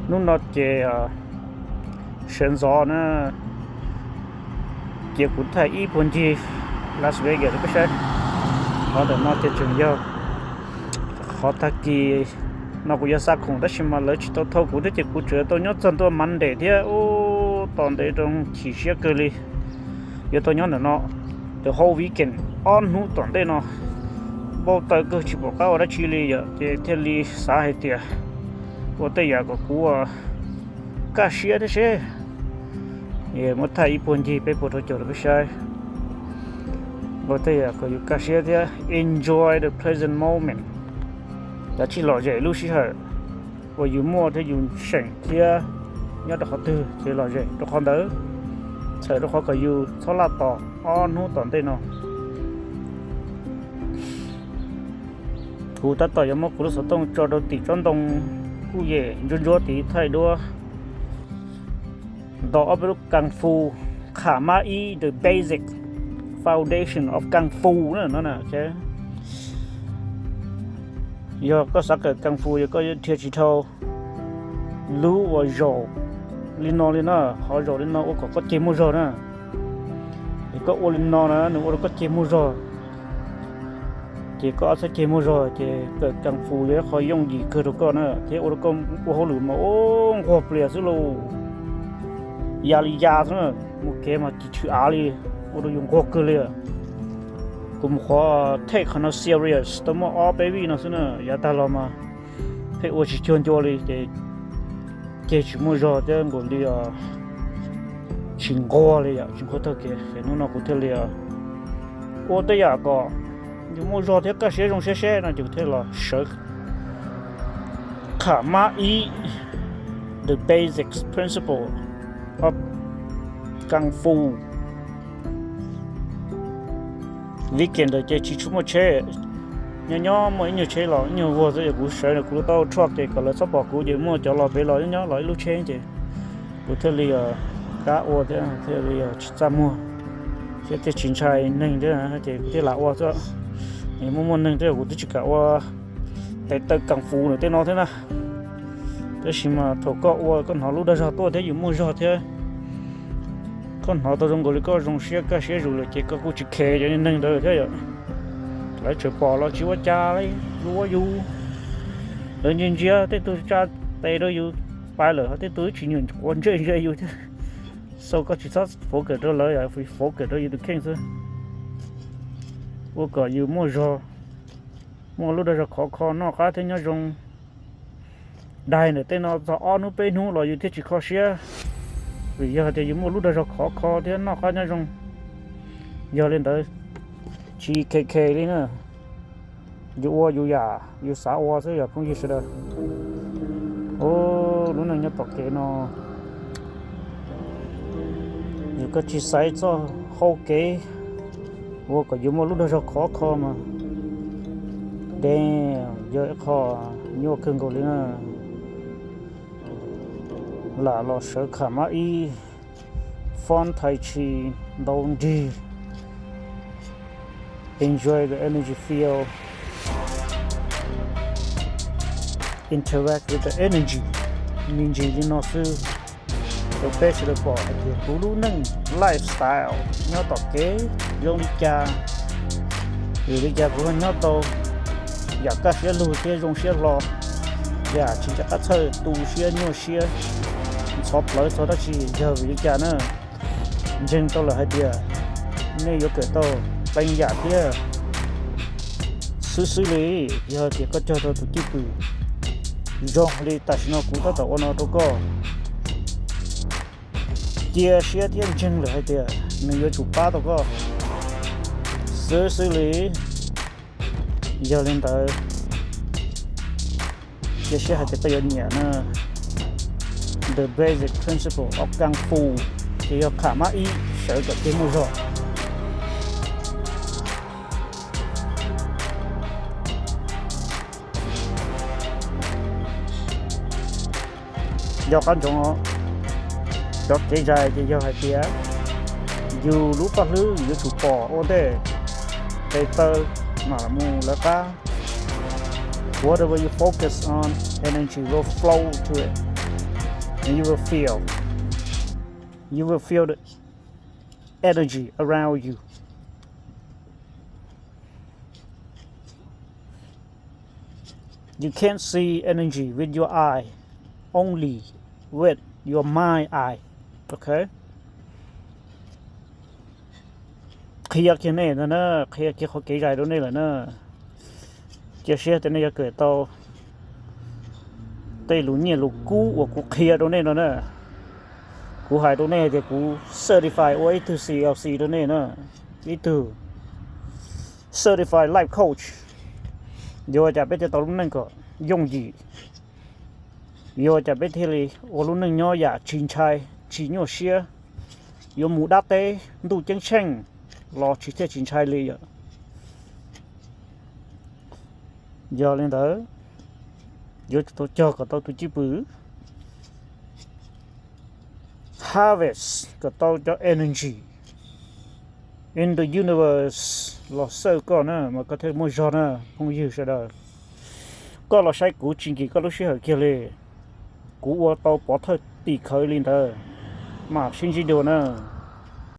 Hnub no ces sawv ntxov na, ces kuv thaij ib puag ncig Las Vegas rau peb saib. Qhov ntawm no ces tseem yog qhov tag kis no kuv yuav xa khoom tab sis mas lawv tsis tau thau kuv thiab ces kuv tseem tau nyob txog ntua Monday thiab. Ub, tos ntev rau chim siab kawg li. Yuav tau nyob ntawm no the whole weekend, ob hnub tom ntej no. Npau taws kawg tsis pom qab ua dab tsi li yom, ces thiaj li xav hais tias ua tej yam kom kuv kaj siab thiab seb. Muab thaij ib puag ncig peb puas rau caum rau peb saib. Ua tej yam kom yus kaj siab thiab enjoy the present moment. Kav tsij lom zem lub sij hawm uas yus muaj thiab yus seem thiab nyob rau qhov twg ces lom zem rau qhov ntawd, txhawm rau qhov kom yus txhob laj tos ob hnub tom ntej no. Kuv tab tom yuav muab kuv lub xov tooj tso rau tim tsob ntoo kuj yem ntsuab ntsuab tid thaij duab. Ntaus ob peb lub kung fu, kham mab ib, the basic foundation of kung fu na no. Yog koj xav kawm kung fu yog koj yuav dhia tsis dhau lub uas zaum li no li na, qhov zaum li no ua kom koj ceg muaj zog na. Es koj ua li no na nws ua rau koj ceg muaj zog. Ces koj ob txhais ceg muaj zog ces kawm kung fu yog ib qho yooj yim kawg rau koj na thiab ua rau koj ua hauj lwm mas ua nquag plias xwb lauj. Ya li ya xwb na, mus kev mas tsis tshwm av li, ua rau yus nquag kawg li. Kuv mus qhov take qhov no serious tau muaj ob peb vij no xwb na, yav tag los mas pheej ua tsis cuag ncua li ces ceg tsis muaj zog thiab nkaus li tsis nquag li yom, tsis nquag tag kev. Ces hnub no kuv thiaj li ua tej yam kom yus muaj zog thiab kaj siab zoo siab seb no ces kuv thiaj los sawv kham mab ib, the basic principle of kung fu. Weekend ntawd ces tsis tshua muaj tsheb, nyob nyob muaj ib nyuag tsheb los ib nyuag vuag xwb, yog kuv sawv ntawm kuv lub taub hau truck ces kom lawv txhob pom kuv ces muaj cov los pem los nyob nyob los ib lub tsheb ces kuv thiaj li kab ua thiab thiaj li tsis txaj muag thiab thiaj tsis ntshai neeg thiab ces kuv thiaj lam ua xwb. Muaj muaj neeg thiab kuv twb tsis kam ua tes taw kung fu ntawm tej no thiab na. Tab sis mas thaum koj ua koj hnov lub dag zog tuaj thiab yus muaj zog thiab koj hnov tau zoo nkaus li koj zoo siab kaj siab zus lawm ces koj kuj tsis khev cov neeg ntawd thiab yom. Lawv tseem pom los tsis ua cas li, yus ua yus. Lawv ntsia ntsia tej tug tsa tes rau yus pais lawm, tej tug tsis nyuam quav ntsej ntsia yus thiab. So koj tsis txhob focus rau lawv, focus rau yus tus kheej xwb. Ua kom yus muaj zog, muaj lub dag zog khov kho noj qab thiab nyob zoo. Daig ntawm tej no txog ob hnub peb hnub los yus thiaj tsis kho siab, vim yog tias yus muaj lub dag zog khov kho thiab noj qab nyob zoo. Yog li ntawd, tsis khe khe li na, yus ua yus yam yus xav ua xwb yog phooj ywg sawv daws. Ub, lub neej nyob tom kev no, yus koj tsis xaiv txoj hau kev ua kom yus muaj lub dag zog khov kho mas, damn, yog ib qho nyuaj kawg nkaus li na. Lam los sawv kham mab ib, fun tai chi, ntaus nrig, enjoy the energy field, interact with the energy, me ntsis li no xwb. Rau peb sawv daws pom hais tias kuv lub neej lifestyle nyob tom kev zoo li cas, vim li cas kuv ho nyob tau yam kaj siab lug thiab zoo siab hlo, yam tsis nco qab txhawj, tu siab nyuaj siab, ntxhov plawv txog dab tsi, yog vim li cas na? Ntseeg tau lawm hais tias nej yuav kawm tau qee yam thiab. Xwb xwb li, yog tias koj cog tau tus cwj pwm zoo li tam sim no kuv tab tom ua no rau koj, cia siab thiab ntseeg lawm hais tias nws yuav tsum pab tau koj. Xwb xwb li, yog li ntawd, cia siab hais tias koj yuav nyiam na. The basic principle of kung fu, ces yog kham mab ib, sawv kom ceg muaj zog. Nco qab ntsoov, cov kev zais ces yog hais tias yus lub paj hlwb yuav tsum pom ua ntej, tes taw mam mus lawv qab. Whatever you focus on, energy will flow to it. and you will feel, you will feel the energy around you. You can't see energy with your eye, only with your mind eye. Okay? Qhia kiag nej ntag na, qhia kiag qhov kev zais rau nej lawm na. Cia siab tias nej yuav kawm tau tej lus nyiaj lus kub uas kuv qhia rau nej no na. Kuv hais rau nej tias kuv certify ua ib tug C L C rau nej na, ib tug certified life coach. Yuav ua cas peb thiaj tau lub neej kom yooj yim? Yuav ua cas peb thiaj li ua lub neej nyob yam tsis ntshai, tsis nyuaj siab? Yuav mus dab teb ntuj ceeb tsheej los tsis thiaj tsis ntshai li yom? Yog li ntawd, yuav tsum tau cog kom tau tus cwj pwm, harvest kom tau cov energy in the universe los xawj koj na mas koj thiaj muaj zog na, phooj ywg sawv daws. Koj los saib kuv tsis nkim koj lub sij hawm kiag li. Kuv ua tau pov thawj tim khawv li ntawd, mam sib ntsib dua na.